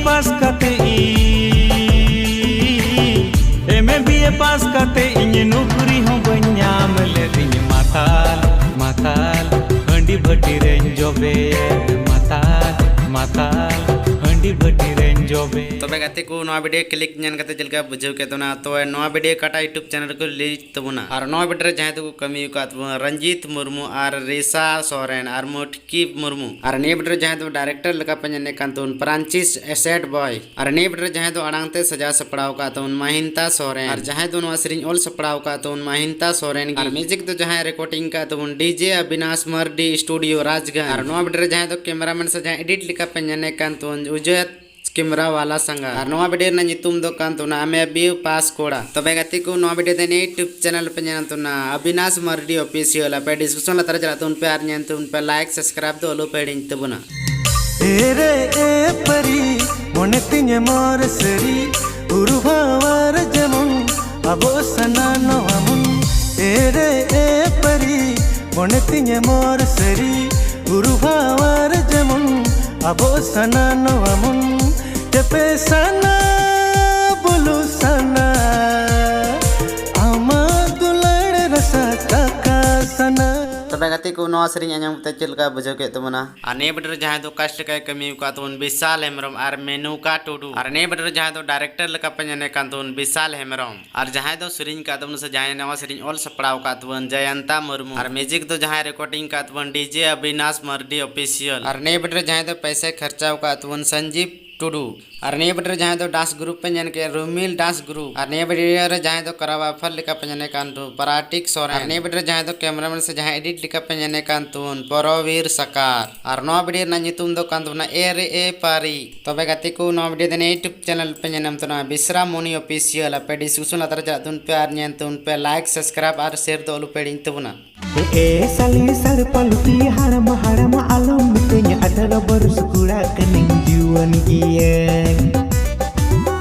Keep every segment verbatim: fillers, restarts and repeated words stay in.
ᱯᱟᱥ ᱠᱟᱛᱮ ᱤᱧ ᱮᱢ A B ᱮ ᱯᱟᱥ ᱠᱟᱛᱮ ᱤᱧ ᱱᱩᱠᱨᱤ ᱦᱚᱸ ᱵᱟᱹᱧ ᱧᱟᱢ ᱞᱮᱫᱤᱧ ᱢᱟᱛᱟᱞ ᱢᱟᱛᱟᱞ ᱦᱟᱺᱰᱤ ᱵᱷᱟᱹᱴᱤ ᱨᱮᱧ ᱡᱚᱵᱮᱭᱮᱱ ᱢᱟᱛᱟᱞ ᱢᱟᱛᱟᱞ ᱦᱟᱺᱰᱤ ᱵᱷᱟᱹᱴᱤ ᱨᱮᱧ ᱡᱚᱵᱮ᱾ ᱛᱚᱵᱮ ᱜᱟᱛᱮ ᱠᱚ, ᱱᱚᱣᱟ ᱵᱷᱤᱰᱤᱭᱳ ᱠᱞᱤᱯ ᱧᱮᱞ ᱠᱟᱛᱮ ᱪᱮᱫ ᱞᱮᱠᱟ ᱵᱩᱡᱷᱟᱹᱣ ᱠᱮᱫ ᱛᱟᱵᱚᱱᱟ? ᱛᱚᱵᱮ ᱱᱚᱣᱟ ᱵᱷᱤᱰᱤᱭᱳ ᱚᱠᱟᱴᱟᱜ YouTube ᱪᱮᱱᱮᱞ ᱨᱮᱠᱚ ᱨᱤᱞᱤᱡᱽ ᱛᱟᱵᱚᱱᱟ? ᱟᱨ ᱱᱚᱣᱟ ᱵᱷᱤᱰᱤᱭᱳ ᱨᱮ ᱡᱟᱦᱟᱸᱭ ᱫᱚᱠᱚ ᱠᱟᱹᱢᱤ ᱟᱠᱟᱫ ᱛᱟᱵᱚᱱᱟ ᱨᱚᱧᱡᱤᱛ ᱢᱩᱨᱢᱩ ᱟᱨ ᱨᱤᱥᱟ ᱥᱚᱨᱮᱱ ᱟᱨ ᱢᱩᱴᱠᱤ ᱢᱩᱨᱢᱩ, ᱟᱨ ᱱᱤᱭᱟᱹ ᱵᱷᱤᱰᱤᱭᱳ ᱨᱮ ᱡᱟᱦᱟᱸᱭ ᱫᱚ ᱰᱟᱭᱨᱮᱠᱴᱚᱨ ᱞᱮᱠᱟ ᱯᱮ ᱧᱮᱞᱮ ᱠᱟᱱ ᱛᱟᱵᱚᱱ ᱯᱨᱟᱱᱪᱤᱥ ᱮᱥᱮᱴ ᱵᱚᱭ, ᱟᱨ ᱱᱤᱭᱟᱹ ᱵᱷᱤᱰᱤᱭᱳ ᱨᱮ ᱡᱟᱦᱟᱸᱭ ᱫᱚ ᱟᱲᱟᱝ ᱛᱮ ᱥᱟᱡᱟᱣ ᱥᱟᱯᱲᱟᱣ ᱟᱠᱟᱫ ᱛᱟᱵᱚᱱ ᱢᱟᱦᱤᱱᱛᱟ ᱥᱚᱨᱮᱱ, ᱟᱨ ᱡᱟᱦᱟᱸᱭ ᱫᱚ ᱱᱚᱣᱟ ᱥᱮᱨᱮᱧ ᱚᱞ ᱥᱟᱯᱲᱟᱣ ᱟᱠᱟᱫ ᱛᱟᱵᱚᱱ ᱢᱟᱦᱤᱱᱛᱟ ᱥᱚᱨᱮᱱ ᱜᱮ, ᱟᱨ ᱢᱤᱭᱩᱡᱤᱠ ᱫᱚ ᱡᱟᱦᱟᱸᱭ ᱨᱮᱠᱚᱨᱰᱤᱝ ᱟᱠᱟᱫ ᱛᱟᱵᱚᱱ ᱰᱤᱡᱮ ᱟᱵᱤᱱᱟᱥ ᱢᱟᱨᱰᱤ ᱥᱴᱩᱰᱤᱭᱳ ᱨᱟᱡᱽᱜᱟᱸᱡᱽ, ᱟᱨ ᱱᱚᱣᱟ ᱵᱷᱤᱰᱤᱭᱳ ᱨᱮ ᱡᱟᱦᱟᱸᱭ ᱫᱚ ᱠᱮᱢᱮᱨᱟᱢᱮᱱ ᱥᱮ ᱡᱟᱦᱟᱸᱭ ᱮᱰᱤᱴ ᱞᱮᱠᱟ ᱯᱮ ᱧᱮᱞᱮ ᱠᱟᱱ ᱛᱟᱵᱚᱱ ᱩᱡᱚᱭ ᱠᱮᱢᱨᱟ ᱣᱟᱞᱟ ᱥᱟᱸᱜᱟ, ᱟᱨ ᱱᱚᱣᱟ ᱵᱷᱤᱰᱤᱭᱳ ᱨᱮᱱᱟᱜ ᱧᱩᱛᱩᱢ ᱫᱚ ᱠᱟᱱ ᱛᱟᱵᱚᱱᱟ ᱟᱢᱮ ᱵᱤᱭᱩ ᱯᱟᱥ ᱠᱚᱲᱟ᱾ ᱛᱚᱵᱮ ᱜᱟᱛᱮ ᱠᱚ, ᱱᱚᱣᱟ ᱵᱷᱤᱰᱤᱭᱳ ᱫᱚ ᱱᱤᱭᱟᱹ YouTube ᱪᱮᱱᱮᱞ ᱯᱮ ᱧᱮᱞ ᱛᱟᱵᱚᱱᱟ ᱟᱵᱤᱱᱟᱥ ᱢᱟᱨᱰᱤ ᱚᱯᱷᱤᱥᱤᱭᱟᱞ, ᱟᱯᱮ ᱰᱤᱥᱠᱨᱤᱯᱥᱚᱱ ᱞᱟᱛᱟᱨ ᱨᱮ ᱪᱟᱞᱟᱜ ᱛᱟᱵᱚᱱ ᱯᱮ ᱟᱨ ᱧᱮᱞ ᱛᱟᱵᱚᱱ ᱯᱮ, ᱞᱟᱭᱤᱠ ᱥᱟᱵᱥᱠᱨᱟᱭᱤᱵ ᱫᱚ ᱟᱞᱚ ᱯᱮ ᱦᱤᱲᱤᱧ ᱛᱟᱵᱚᱱᱟ᱾ ᱮ ᱨᱮ ᱮ ᱯᱟᱹᱨᱤ ᱢᱚᱱᱮ ᱛᱤᱧᱮ ᱢᱚᱨ ᱥᱟᱹᱨᱤ ᱩᱨᱩᱵᱷᱟᱣᱟᱨ ᱡᱮᱢᱚᱱ ᱟᱵᱚ ᱥᱟᱱᱟ ᱱᱚᱣᱟ ᱢᱚᱱ᱾ ᱮ ᱨᱮ ᱮ ᱯᱟᱹᱨᱤ ᱢᱚᱱᱮ ᱛᱤᱧᱮ ᱢᱚᱨ ᱥᱟᱹᱨᱤ ᱩᱨᱩᱵᱷᱟᱣᱟᱨ ᱡᱮᱢᱚᱱ ᱟᱵᱚ ᱥᱟᱱᱟ ᱱᱚᱣᱟ ᱢᱚᱱ᱾ ᱪᱮᱯᱮ ᱥᱟᱱᱟ ᱵᱩᱞᱩ ᱥᱟᱱᱟ ᱟᱢᱟᱜ ᱫᱩᱞᱟᱹᱲ ᱨᱟᱥᱟ ᱪᱟᱠᱟ ᱥᱟᱱᱟ᱾ ᱛᱚᱵᱮ ᱜᱟᱛᱮ ᱠᱚ, ᱱᱚᱣᱟ ᱥᱮᱨᱮᱧ ᱟᱸᱡᱚᱢ ᱠᱟᱛᱮ ᱪᱮᱫ ᱞᱮᱠᱟ ᱵᱩᱡᱷᱟᱹᱣ ᱠᱮᱫ ᱛᱟᱵᱚᱱᱟ? ᱟᱨ ᱱᱤᱭᱟᱹ ᱵᱷᱤᱰᱤᱭᱳ ᱨᱮ ᱡᱟᱦᱟᱸᱭ ᱫᱚ ᱠᱟᱥᱴ ᱞᱮᱠᱟᱭ ᱠᱟᱹᱢᱤ ᱟᱠᱟᱫ ᱛᱟᱵᱚᱱ ᱵᱤᱥᱟᱞ ᱦᱮᱢᱵᱨᱚᱢ ᱟᱨ ᱢᱮᱱᱩᱠᱟ ᱴᱩᱰᱩ, ᱟᱨ ᱱᱤᱭᱟᱹ ᱵᱷᱤᱰᱤᱭᱳ ᱨᱮ ᱡᱟᱦᱟᱸᱭ ᱫᱚ ᱰᱟᱭᱨᱮᱠᱴᱚᱨ ᱞᱮᱠᱟ ᱯᱮ ᱧᱮᱞᱮ ᱠᱟᱱ ᱛᱟᱵᱚᱱ ᱵᱤᱥᱟᱞ ᱦᱮᱢᱵᱨᱚᱢ, ᱟᱨ ᱡᱟᱦᱟᱸᱭ ᱫᱚ ᱥᱮᱨᱮᱧ ᱟᱠᱟᱫ ᱛᱟᱵᱚᱱ ᱥᱮ ᱡᱟᱦᱟᱸᱭ ᱱᱚᱣᱟ ᱥᱮᱨᱮᱧ ᱚᱞ ᱥᱟᱯᱲᱟᱣ ᱟᱠᱟᱫ ᱛᱟᱵᱚᱱ ᱡᱚᱭᱚᱱᱛᱟ ᱢᱩᱨᱢᱩ, ᱟᱨ ᱢᱤᱭᱩᱡᱤᱠ ᱫᱚ ᱡᱟᱦᱟᱸᱭ ᱨᱮᱠᱚᱨᱰᱤᱝ ᱟᱠᱟᱫ ᱛᱟᱵᱚᱱ ᱰᱤᱡᱮ ᱟᱵᱤᱱᱟᱥ ᱢᱟᱨᱰᱤ ᱚᱯᱷᱤᱥᱤᱭᱟᱞ, ᱟᱨ ᱱᱤᱭᱟᱹ ᱵᱷᱤᱰᱤᱭᱳ ᱨᱮ ᱡᱟᱦᱟᱸᱭ ᱫᱚ ᱯᱚᱭᱥᱟᱭ ᱠᱷᱚᱨᱪᱟᱣ ᱟᱠᱟᱫ ᱛᱟᱵᱚᱱ ᱥᱚᱧᱡᱤᱵ ᱴᱩᱰᱩ, ᱟᱨ ᱱᱤᱭᱟᱹ ᱵᱷᱤᱰᱤᱭᱳ ᱨᱮ ᱡᱟᱦᱟᱸᱭ ᱫᱚ ᱰᱟᱱᱥ ᱜᱨᱩᱯ ᱯᱮ ᱧᱮᱞ ᱠᱮᱫ ᱨᱩᱢᱤᱞ ᱰᱟᱱᱥ ᱜᱨᱩᱯ, ᱟᱨ ᱱᱤᱭᱟᱹ ᱵᱷᱤᱰᱤᱭᱳ ᱨᱮ ᱡᱟᱦᱟᱸᱭ ᱫᱚ ᱠᱚᱨᱟᱣᱟᱯᱷᱟᱨ ᱞᱮᱠᱟ ᱯᱮ ᱧᱮᱞᱮ ᱠᱟᱱ ᱛᱟᱵᱚᱱ ᱯᱨᱟᱴᱤᱠ ᱥᱚᱨᱮᱱ, ᱟᱨ ᱱᱤᱭᱟᱹ ᱵᱷᱤᱰᱤᱭᱳ ᱨᱮ ᱡᱟᱦᱟᱸᱭ ᱫᱚ ᱠᱮᱢᱨᱟᱢᱮᱱ ᱥᱮ ᱡᱟᱦᱟᱸᱭ ᱮᱰᱤᱴ ᱞᱮᱠᱟ ᱯᱮ ᱧᱮᱞᱮ ᱠᱟᱱ ᱛᱟᱵᱚᱱ ᱯᱚᱨᱚᱵᱤᱨ ᱥᱟᱠᱟᱨ, ᱟᱨ ᱱᱚᱣᱟ ᱵᱷᱤᱰᱤᱭᱳ ᱨᱮᱱᱟᱜ ᱧᱩᱛᱩᱢ ᱫᱚ ᱠᱟᱱ ᱛᱟᱵᱚᱱᱟ ᱮ ᱨᱮ ᱮ ᱯᱟᱨᱤ᱾ ᱛᱚᱵᱮ ᱜᱟᱛᱮ ᱠᱚ, ᱱᱚᱣᱟ ᱵᱷᱤᱰᱤᱭᱳ ᱫᱚ ᱱᱤᱭᱟᱹ YouTube ᱪᱮᱱᱮᱞ ᱯᱮ ᱧᱮᱞ ᱧᱟᱢ ᱛᱟᱵᱚᱱᱟ ᱵᱤᱥᱨᱟ ᱢᱚᱱᱤ ᱚᱯᱷᱤᱥᱤᱭᱟᱞ, ᱟᱯᱮ ᱰᱤᱥᱠᱨᱤᱯᱥᱚᱱ ᱞᱟᱛᱟᱨ ᱨᱮ ᱪᱟᱞᱟᱜ ᱛᱟᱵᱚᱱ ᱯᱮ ᱟᱨ ᱧᱮᱞ ᱛᱟᱵᱚᱱ ᱯᱮ, ᱞᱟᱭᱤᱠ ᱥᱟᱵᱥᱠᱨᱟᱭᱤᱵ ᱟᱨ ᱥᱮᱭᱟᱨ ᱫᱚ ᱟᱞᱚ ᱯᱮ ᱦᱤᱲᱤᱧ ᱛᱟᱵᱚᱱᱟ᱾ ᱮ ᱥᱟᱞᱤ ᱥᱟᱲᱯᱟ ᱞᱩᱴᱤ ᱦᱟᱲᱟᱢ ᱦᱟᱲᱟᱢ ᱟᱞᱚᱢ ᱢᱤᱛᱟᱹᱧᱟ, ᱟᱴᱷᱟᱨᱚ ᱵᱚᱨᱥ ᱠᱚᱲᱟ ᱠᱟᱹᱱᱟᱹᱧ ᱡᱩᱣᱟᱹᱱ ᱜᱮᱭᱟᱹᱧ᱾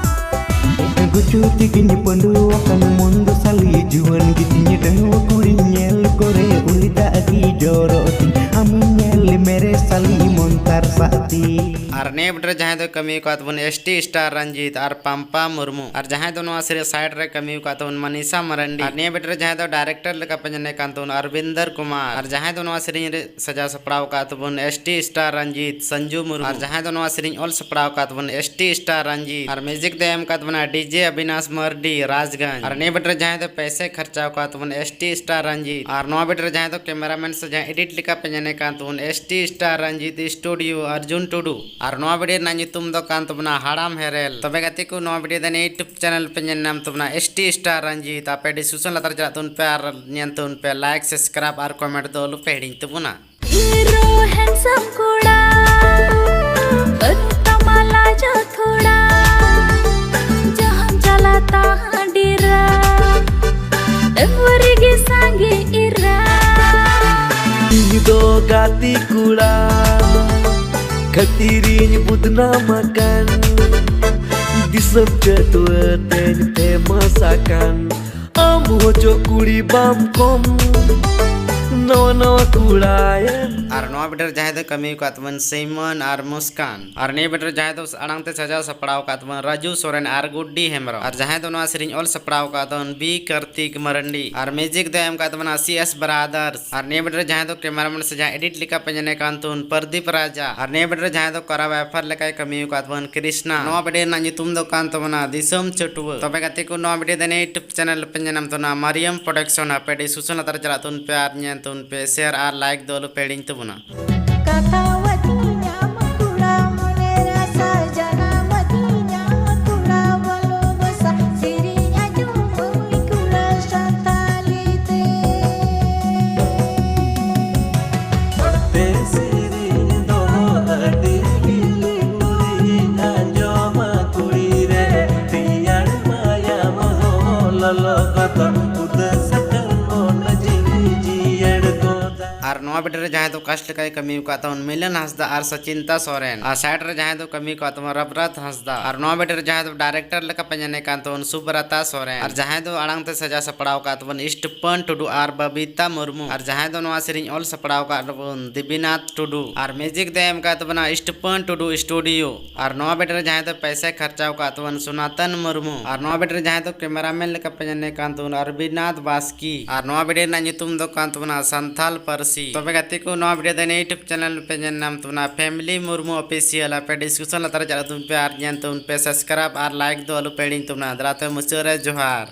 ᱜᱩᱪᱩ ᱛᱮᱜᱮᱧ ᱯᱟᱹᱰᱩ ᱟᱠᱟᱱ ᱢᱚᱱ ᱫᱚ ᱥᱟᱞᱤ ᱡᱩᱣᱟᱹᱱ ᱜᱮᱛᱤᱧ, ᱰᱟᱺᱜᱩᱣᱟᱹ ᱠᱩᱲᱤ ᱧᱮᱞ ᱠᱚᱨᱮ ᱩᱞᱤ ᱫᱟᱜ ᱜᱮ ᱡᱚᱨᱚᱜ ᱛᱤᱧ, ᱟᱢᱤᱧ ᱧᱮᱞ ᱢᱮᱨᱮ ᱥᱟᱞᱤ ᱢᱚᱱᱛᱟᱨ ᱥᱟᱜ ᱛᱤᱧ᱾ ᱟᱨ ᱱᱤᱭᱟᱹ video ᱨᱮ ᱡᱟᱦᱟᱸᱭ ᱫᱚ ᱠᱟᱹᱢᱤ ᱟᱠᱟᱫ ᱛᱟᱵᱚᱱ S T star ᱨᱚᱧᱡᱤᱛ ᱟᱨ ᱯᱟᱢᱯᱟ ᱢᱩᱨᱢᱩ, ᱟᱨ ᱡᱟᱦᱟᱸᱭ ᱫᱚ ᱱᱚᱣᱟ ᱥᱮᱨᱮᱧ side ᱨᱮ ᱠᱟᱹᱢᱤ ᱟᱠᱟᱫ ᱛᱟᱵᱚᱱ ᱢᱟᱱᱤᱥᱟ ᱢᱟᱨᱟᱱᱰᱤ, ᱟᱨ ᱱᱤᱭᱟᱹ video ᱨᱮ ᱡᱟᱦᱟᱸᱭ ᱫᱚ director ᱞᱮᱠᱟ ᱯᱮ ᱧᱮᱞᱮ ᱠᱟᱱ ᱛᱟᱵᱚᱱ ᱚᱨᱵᱤᱱᱫᱚᱨ ᱠᱩᱢᱟᱨ, ᱟᱨ ᱡᱟᱦᱟᱸᱭ ᱫᱚ ᱱᱚᱣᱟ ᱥᱮᱨᱮᱧ ᱨᱮ ᱥᱟᱡᱟᱣ ᱥᱟᱯᱲᱟᱣ ᱟᱠᱟᱫ ᱛᱟᱵᱚᱱ S T star Ranjit ᱥᱚᱧᱡᱩ Murmu, ᱟᱨ ᱡᱟᱦᱟᱸᱭ ᱫᱚ ᱱᱚᱣᱟ ᱥᱮᱨᱮᱧ ᱚᱞ ᱥᱟᱯᱲᱟᱣ ᱟᱠᱟᱫ ᱛᱟᱵᱚᱱ S T star ᱨᱚᱧᱡᱤᱛ, ᱟᱨ music ᱫᱚ ᱮᱢ ᱟᱠᱟᱫ ᱛᱟᱵᱚᱱᱟ D J ᱚᱵᱤᱱᱟᱥ ᱢᱟᱨᱰᱤ ᱨᱟᱡᱽᱜᱚᱸᱡᱽ, ᱟᱨ ᱱᱤᱭᱟᱹ video ᱨᱮ ᱡᱟᱦᱟᱸᱭ ᱫᱚ ᱯᱮᱥᱮ ᱠᱷᱚᱨᱪᱟᱣ ᱟᱠᱟᱫ ᱛᱟᱵᱚᱱ S T star ᱨᱚᱧᱡᱤᱛ, ᱟᱨ ᱱᱚᱣᱟ video ᱨᱮ ᱡᱟᱦᱟᱸᱭ ᱫᱚ cameraman ᱥᱮ ᱡᱟᱦᱟᱸᱭ edit ᱞᱮᱠᱟ ᱯᱮ ᱧᱮᱞᱮ ᱠᱟᱱ ᱛᱟᱵᱚᱱ S T star Ranjit studio Arjun ᱴᱩᱰᱩ, ᱟᱨ ᱱᱚᱣᱟ video ᱨᱮᱱᱟᱜ ᱧᱩᱛᱩᱢ ᱫᱚ ᱠᱟᱱ ᱛᱟᱵᱚᱱᱟ ᱦᱟᱲᱟᱢ ᱦᱮᱨᱮᱞ᱾ ᱛᱚᱵᱮ ᱜᱟᱛᱮ ᱠᱚ, ᱱᱚᱣᱟ video ᱫᱚ ᱱᱤᱭᱟᱹ YouTube channel ᱯᱮ ᱧᱮᱞ ᱧᱟᱢ ᱛᱟᱵᱚᱱᱟ S T star ᱨᱚᱧᱡᱤᱛ᱾ ᱟᱯᱮ description ᱞᱟᱛᱟᱨ ᱪᱟᱞᱟᱜ ᱛᱟᱵᱚᱱ ᱯᱮ ᱟᱨ ᱧᱮᱞ ᱛᱟᱵᱚᱱ ᱯᱮ, like subscribe ᱟᱨ comment ᱫᱚ ᱟᱞᱚ ᱯᱮ ᱦᱤᱲᱤᱧ ᱛᱟᱵᱚᱱᱟ᱾ Hero handsome ᱠᱚᱲᱟ, ᱵᱟᱹᱱᱩᱜ ᱛᱟᱢᱟ ᱞᱟᱡᱟ ᱛᱷᱚᱲᱟ, ᱡᱟᱦᱟᱸᱢ ᱪᱟᱞᱟᱜ ᱛᱟᱦᱟᱸ ᱰᱮᱨᱟ, ᱰᱟᱹᱝᱣᱟᱹ ᱨᱮᱜᱮ ᱥᱟᱸᱜᱮ ᱤᱨᱟ᱾ ᱤᱧ ᱫᱚ ᱜᱟᱛᱮ ᱠᱚᱲᱟ ᱠᱷᱟᱹᱛᱤᱨᱤᱧ ᱵᱚᱫᱱᱟᱢ ᱟᱠᱟᱱ, ᱫᱤᱥᱚᱢ ᱪᱟᱹᱴᱩᱣᱟᱹ ᱛᱮᱧ famous ᱟᱠᱟᱱ᱾ ᱟᱢ ᱦᱚᱪᱚ ᱠᱩᱲᱤ ᱵᱟᱢ ᱠᱚᱢ, ᱱᱟᱣᱟ ᱱᱟᱣᱟ ᱠᱚᱲᱟᱭᱮᱢ᱾ ᱟᱨ ᱱᱚᱣᱟ video ᱨᱮ ᱡᱟᱦᱟᱸᱭ ᱫᱚ ᱠᱟᱹᱢᱤ ᱟᱠᱟᱫ ᱛᱟᱵᱚᱱ ᱥᱤᱢᱚᱱ ᱟᱨ ᱢᱩᱥᱠᱟᱱ, ᱟᱨ ᱱᱤᱭᱟᱹ video ᱨᱮ ᱡᱟᱦᱟᱸᱭ ᱫᱚ ᱟᱲᱟᱝ ᱛᱮ ᱥᱟᱡᱟᱣ ᱥᱟᱯᱲᱟᱣ ᱟᱠᱟᱫ ᱛᱟᱵᱚᱱ ᱨᱟᱡᱩ ᱥᱚᱨᱮᱱ ᱟᱨ ᱜᱩᱰᱰᱤ ᱦᱮᱢᱵᱨᱚᱢ, ᱟᱨ ᱡᱟᱦᱟᱸᱭ ᱫᱚ ᱱᱚᱣᱟ ᱥᱮᱨᱮᱧ ᱚᱞ ᱥᱟᱯᱲᱟᱣ ᱟᱠᱟᱫ ᱛᱟᱵᱚᱱ B ᱠᱟᱨᱛᱤᱠ ᱢᱟᱨᱟᱱᱰᱤ, ᱟᱨ music ᱫᱚ ᱮᱢ ᱟᱠᱟᱫ ᱛᱟᱵᱚᱱᱟ C S Brothers, ᱟᱨ ᱱᱤᱭᱟᱹ video ᱨᱮ ᱡᱟᱦᱟᱸᱭ ᱫᱚ cameraman ᱥᱮ ᱡᱟᱦᱟᱸᱭ edit ᱞᱮᱠᱟ ᱯᱮ ᱧᱮᱞᱮ ᱠᱟᱱ ᱛᱟᱵᱚᱱ ᱯᱨᱚᱫᱤᱯ ᱨᱟᱡᱟ, ᱟᱨ ᱱᱤᱭᱟᱹ video ᱨᱮ ᱡᱟᱦᱟᱸᱭ ᱫᱚ choreographer ᱞᱮᱠᱟᱭ ᱠᱟᱹᱢᱤ ᱟᱠᱟᱫ ᱛᱟᱵᱚᱱ ᱠᱨᱤᱥᱱᱟ᱾ ᱱᱚᱣᱟ video ᱨᱮᱱᱟᱜ ᱧᱩᱛᱩᱢ ᱫᱚ ᱠᱟᱱ ᱛᱟᱵᱚᱱᱟ ᱫᱤᱥᱚᱢ ᱪᱷᱟᱹᱴᱩᱣᱟᱹ᱾ ᱛᱚᱵᱮ ᱜᱟᱛᱮ ᱠᱚ, ᱱᱚᱣᱟ video ᱫᱚ ᱱᱤᱭᱟᱹ YouTube channel ᱯᱮ ᱧᱮᱞ ᱧᱟᱢ ᱛᱟᱵᱚᱱᱟ ᱢᱟᱨᱤᱭᱟᱢ Production᱾ ᱟᱯᱮ description ᱞᱟᱛᱟᱨ ᱨᱮ ᱪᱟᱞᱟᱜ ᱛᱟᱵᱚᱱ ᱯᱮ ᱟᱨ ᱧᱮᱞ ᱛᱟᱵᱚᱱ ᱯᱮ, share ᱟᱨ like ᱫᱚ ᱟᱞᱚ ᱯᱮ ᱦᱤᱲᱤᱧ ᱛᱟᱵᱚᱱᱟ᱾ ᱠᱟᱛᱷᱟᱣᱟᱫᱤᱧᱟᱢ ᱠᱚᱲᱟ ᱢᱚᱱᱮ ᱨᱟᱥᱟ, ᱡᱟᱱᱟᱢᱟᱫᱤᱧᱟᱢ ᱠᱚᱲᱟ ᱵᱷᱟᱞᱚᱵᱟᱥᱟ, ᱥᱮᱨᱮᱧ ᱟᱸᱡᱚᱢ ᱟᱹᱜᱩᱭ ᱠᱚᱲᱟ ᱥᱟᱱᱛᱟᱞᱤ ᱛᱮ᱾ ᱛᱮ ᱥᱮᱨᱮᱧ ᱫᱚ ᱟᱹᱰᱤ ᱜᱮᱞᱤᱧ ᱟᱸᱡᱚᱢᱟ ᱠᱩᱲᱤ ᱨᱮ, ᱨᱮᱭᱟᱲ ᱢᱟᱭᱟᱢ ᱦᱚᱸ ᱞᱚᱞᱚ ᱜᱚᱫᱚᱜ, ᱩᱫᱟᱹᱥ ᱟᱠᱟᱱ ᱢᱚᱱ ᱡᱤᱣᱤ ᱡᱤᱭᱟᱹᱲ ᱜᱚᱫᱟ᱾ ᱟᱨ ᱱᱚᱣᱟ ᱨᱮ ᱡᱟᱦᱟᱸᱭ ᱫᱚ ᱠᱟᱥᱴ ᱞᱮᱠᱟᱭ ᱠᱟᱹᱢᱤ ᱟᱠᱟᱫ ᱛᱟᱵᱚᱱ ᱢᱤᱞᱚᱱ ᱦᱟᱸᱥᱫᱟ ᱟᱨ ᱥᱟᱪᱤᱱᱛᱟ ᱥᱚᱨᱮᱱ, ᱟᱨ ᱥᱟᱭᱤᱰ ᱨᱮ ᱡᱟᱦᱟᱸᱭ ᱫᱚ ᱠᱟᱹᱢᱤ ᱟᱠᱟᱫ ᱛᱟᱵᱚᱱ ᱨᱟᱢᱱᱟᱛᱷ ᱦᱟᱸᱥᱫᱟ, ᱟᱨ ᱱᱚᱣᱟ ᱵᱷᱤᱰᱤᱭᱳ ᱨᱮ ᱡᱟᱦᱟᱸᱭ ᱫᱚ ᱰᱟᱭᱨᱮᱠᱴᱚᱨ ᱞᱮᱠᱟ ᱯᱮ ᱧᱮᱞᱮ ᱠᱟᱱ ᱛᱟᱵᱚᱱ ᱥᱩᱵᱨᱟᱛᱟ ᱥᱚᱨᱮᱱ, ᱟᱨ ᱡᱟᱦᱟᱸᱭ ᱫᱚ ᱟᱲᱟᱝ ᱛᱮ ᱥᱟᱡᱟᱣ ᱥᱟᱯᱲᱟᱣ ᱟᱠᱟᱫ ᱛᱟᱵᱚᱱ ᱤᱥᱴᱯᱟᱹᱱ ᱴᱩᱰᱩ ᱟᱨ ᱵᱟᱵᱤᱛᱟ ᱢᱩᱨᱢᱩ, ᱟᱨ ᱡᱟᱦᱟᱸᱭ ᱫᱚ ᱱᱚᱣᱟ ᱥᱮᱨᱮᱧ ᱚᱞ ᱥᱟᱯᱲᱟᱣ ᱟᱠᱟᱫ ᱛᱟᱵᱚᱱ ᱫᱮᱵᱤᱱᱟᱛᱷ ᱴᱩᱰᱩ, ᱟᱨ ᱢᱤᱭᱩᱡᱤᱠ ᱫᱚ ᱮᱢ ᱟᱠᱟᱫ ᱛᱟᱵᱚᱱᱟ ᱤᱥᱴᱯᱟᱹᱱ ᱴᱩᱰᱩ ᱥᱴᱩᱰᱤᱭᱳ᱾ ᱟᱨ ᱱᱚᱣᱟ ᱵᱷᱤᱰᱤᱭᱳ ᱨᱮ ᱡᱟᱦᱟᱸᱭ ᱫᱚ ᱯᱚᱭᱥᱟᱭ ᱠᱷᱚᱨᱪᱟᱣ ᱟᱠᱟᱫ ᱛᱟᱵᱚᱱ ᱥᱚᱱᱟᱛᱚᱱ ᱢᱩᱨᱢᱩ, ᱟᱨ ᱱᱚᱣᱟ ᱵᱷᱤᱰᱤᱭᱳ ᱨᱮ ᱡᱟᱦᱟᱸᱭ ᱫᱚ ᱠᱮᱢᱮᱨᱟᱢᱮᱱ ᱞᱮᱠᱟ ᱯᱮ ᱧᱮᱞᱮ ᱠᱟᱱ ᱛᱟᱵᱚᱱ ᱨᱚᱵᱤᱱᱟᱛᱷ ᱵᱟᱥᱠᱤ, ᱟᱨ ᱱᱚᱣᱟ ᱵᱷᱤᱰᱤᱭᱳ ᱨᱮᱱᱟᱜ ᱧᱩᱛᱩᱢ ᱫᱚ ᱠᱟᱱ ᱛᱟᱵᱚᱱᱟ ᱥᱟᱱᱛᱟᱞ ᱯᱟᱹᱨᱥᱤ᱾ ᱛᱚᱵᱮ ᱜᱟᱛᱮ ᱠᱚ, ᱱᱚᱣᱟ ᱵᱷᱤᱰᱤᱭᱳ ᱫᱚ ᱤᱧᱟᱹᱜ YouTube ᱪᱮᱱᱮᱞ ᱯᱮ ᱧᱮᱞ ᱧᱟᱢ ᱛᱟᱵᱚᱱᱟ, ᱯᱷᱮᱢᱤᱞᱤ ᱢᱩᱨᱢᱩ ᱚᱯᱷᱤᱥᱤᱭᱟᱞ᱾ ᱟᱯᱮ ᱰᱤᱥᱠᱨᱤᱯᱥᱚᱱ ᱞᱟᱛᱟᱨ ᱨᱮ ᱪᱟᱞᱟᱜ ᱛᱟᱵᱚᱱ ᱯᱮ ᱟᱨ ᱧᱮᱞ ᱛᱟᱵᱚᱱ ᱯᱮ, ᱥᱟᱵᱥᱠᱨᱟᱭᱤᱵ ᱟᱨ ᱞᱟᱭᱤᱠ ᱫᱚ ᱟᱞᱚ ᱯᱮ ᱦᱤᱲᱤᱧ ᱛᱟᱵᱚᱱᱟ᱾ ᱫᱮᱞᱟ ᱛᱚᱵᱮ ᱢᱩᱪᱟᱹᱫ ᱨᱮ ᱡᱚᱦᱟᱨ᱾